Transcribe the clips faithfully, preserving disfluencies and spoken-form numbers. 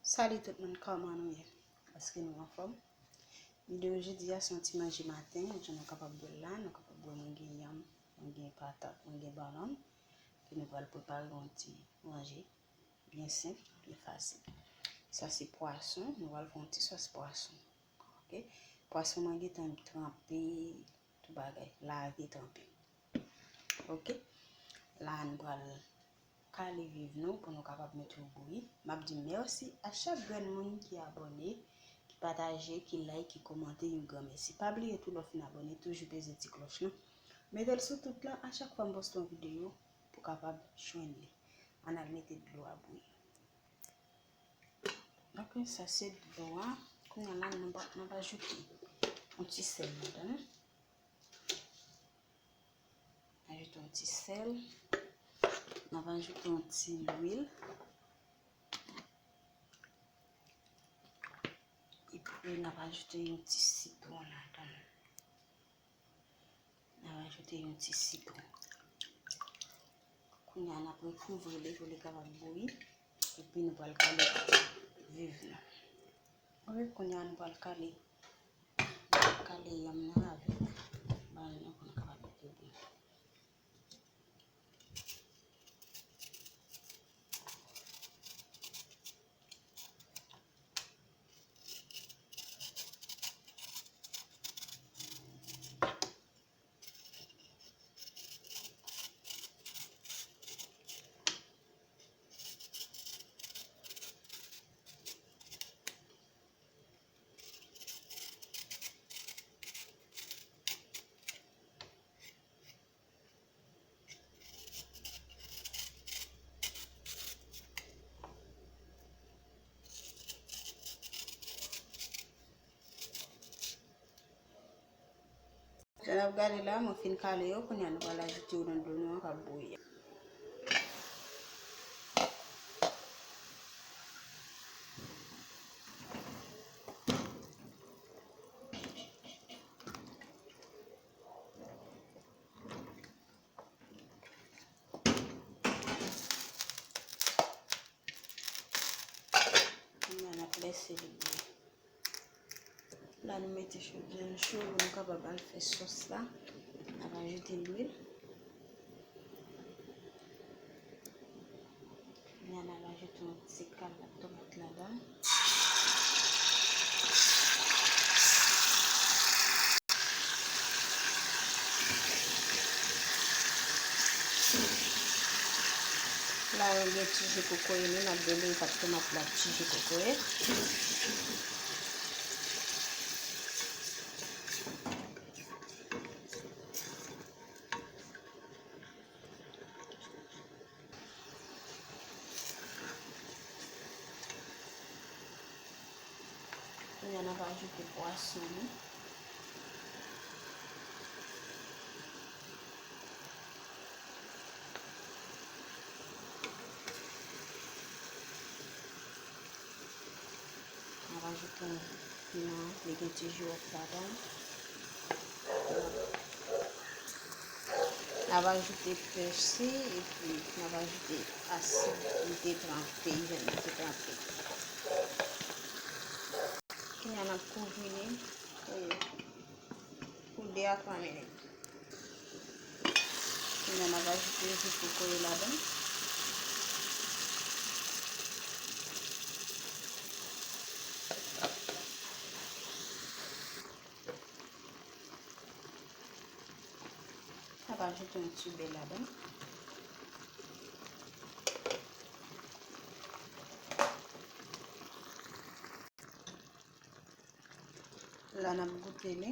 Salut tout moun, kòman nou ye? Èske nou anfòm? Videyo jodi a se yon ti manje maten, jan nou kapab wè l la, nou kapab wè mwen gen yanm, mwen gen patat, mwen gen bannann, ke nou pral prepare yon ti manje byen senp, byen fasil. Sa se pwason, nou pral fè yon ti sòs pwason. Ok? Pwason mwen gentan tranpe, tout bagay, lave, tranpe. Ok? La nou pral kale viv nou pou nou kapab mete yo bouyi. M ap di mèsi a chak grenn moun ki abòne, ki pataje, ki like, ki kòmante, yon gran mèsi. Pa bliye tou lè w fin abòne, toujou peze ti klòch lan. Mete l sou tout lan, a chak fwa m poste yon videyo, pou w kapab jwenn li. Ann al mete dlo a bouyi. Ok, sa se dlo a. Kounye a la, nou va, nou va ajoute yon ti sèl ladan. Ajoute yon ti sèl. Nou va ajoute yon ti lwil. Epi, nou va ajoute yon ti sitwon ladan. N ap ajoute yon ti sitwon. Kounye a, n ap rekouvri li pou li kapab bouyi. Epi nou pral kale viv nou. Ok, kounye a, nou pral kale, kale yanm nan avèk bannann nan pou nou kapab mete bouyi. Jan n ap gade la, mwen fin kale yo, kounye a nou pral ajoute yo nan dlo nou an k ap bouyi a. Kounye a n ap lèse li bouyi. La nou mete chodyè n cho pou nou kapab al fè sòs la. N ap ajoute lwil. Kounye a n ap ajoute yon ti kalòt tomat ladan. La, mwen gen ti je kokoye, nou, n ap bele kat tomat la ti je kokoye. Kounye a, n ap ajoute pwason nou. N ap ajoute yon piman, li gen ti jiwòf ladan. N ap ajoute pèsi epi n ap ajoute asid li te tranpe, jèn li te tranpe. Kounye a n ap kouvri li pou, pou de a twa minit. Kounye a n ap ajoute ji kokoye ladan. N ap ajoute yon ti bè ladan. La n ap goute li.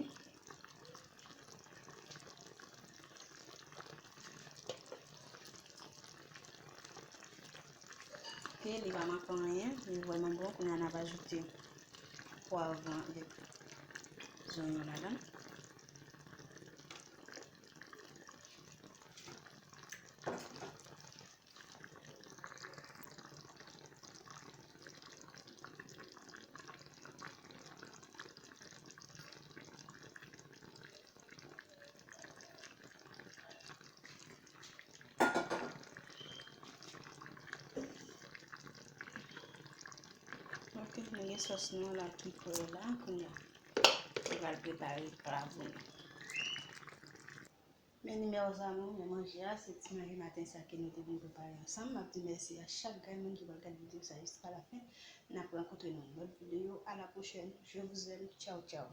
Ok, li pa manke anyen, li vrèman bon. Kounye a n ap ajoute pwav lan avèk zonyon ladan. Nou gen sòs nou la ki prè la, kounye a nou pral prepare pla pou nou. Men nimewo zanmi, men manje a, se ti manje maten sa ke nou te vin prepare ansanm. M ap di mèsi a chak grenn moun ki pral gade videyo sa jiska la fen. N ap rankontre nan yon lòt videyo. A la pwochèn. Je vous aime. Tchaw, tchaw.